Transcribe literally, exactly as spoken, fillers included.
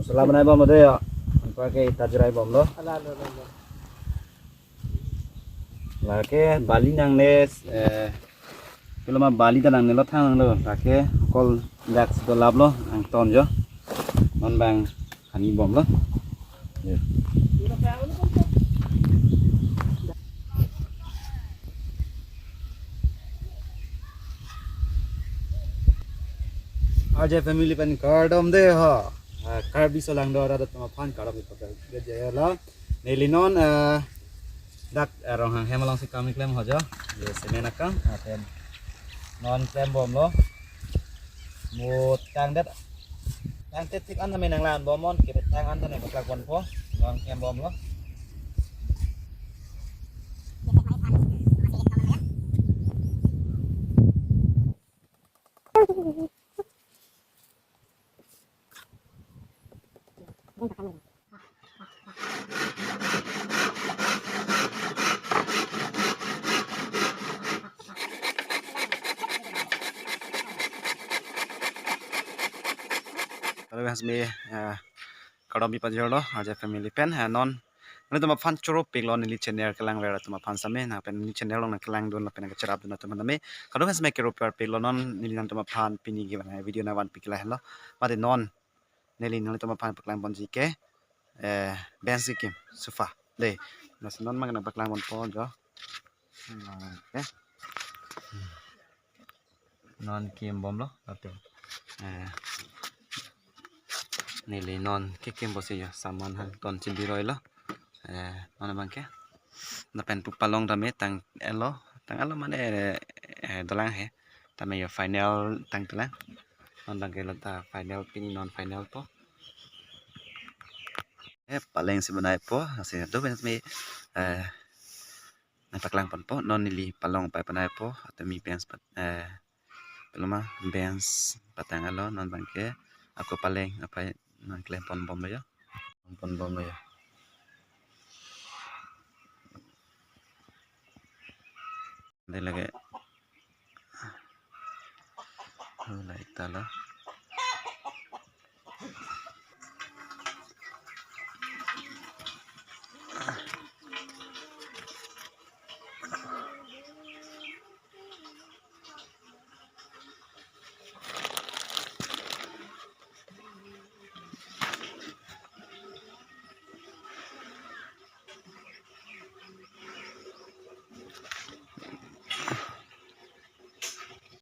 Sola banai bomlo dei ya. Anparke ita jurai bomlo. Ala, ala, ala, ala. Lake bali nangne, eh, kilo ma bali ta nangnelo, thang nanglo. Lake kol dak si dolaplo, angton jo. Non bang hani bomlo. Ya. R J family pen kardom dei ho. Ah, Karbi solangdo arat atum aphan kardom ipaklangji lo. Neli non, eh, dak, eh, Ronghang hem alongsi kam keklem ho jo. Ye cement akam, ah, tem. Non klem bomlo. Mo tangdet. Tangdet tik an tame nanglan bom non, kiri tang an tame paklak ponpo. Non klem bomlo. Kardom, has me, eh, kardom pajirlo, R J family pen, eh, non nelitum aphan choro piklo neli channel kelangver atum aphan same, nangpen neli channel along nangkelangdun lapen nangkacherapdun atum aphan same. Kardom, has me kero par piklo, non neli nangtum aphan pini ke bang video nangvanpi ke lahenlo. Mate non neli nangtum aphan paklang ponji ke, eh, bench kekim, sofa. Dei, lasi non mang nangpaklang ponpo jo. Hmm, oke. Non kim bomlo, ato. Eh, neli non kekim pusi jo, saman hangton si biroilo. Eh, non abangke. Lapen pu palong tame tang-etlo, tang-etlo mane, eh, dolang he. Tame jo final tangtelang. Non abangke lo ta final, pini non final po. Eh, paleng si banai po, asi do bench me, eh, nangpaklang ponpo, non neli palong pai banai po, atumi bench pat, eh, kilo ma bench patang-etlo, non abangke ako paleng apai nangklem pon bomlo jo. Pon bomlo jo. Dei lake. Lai ta lo.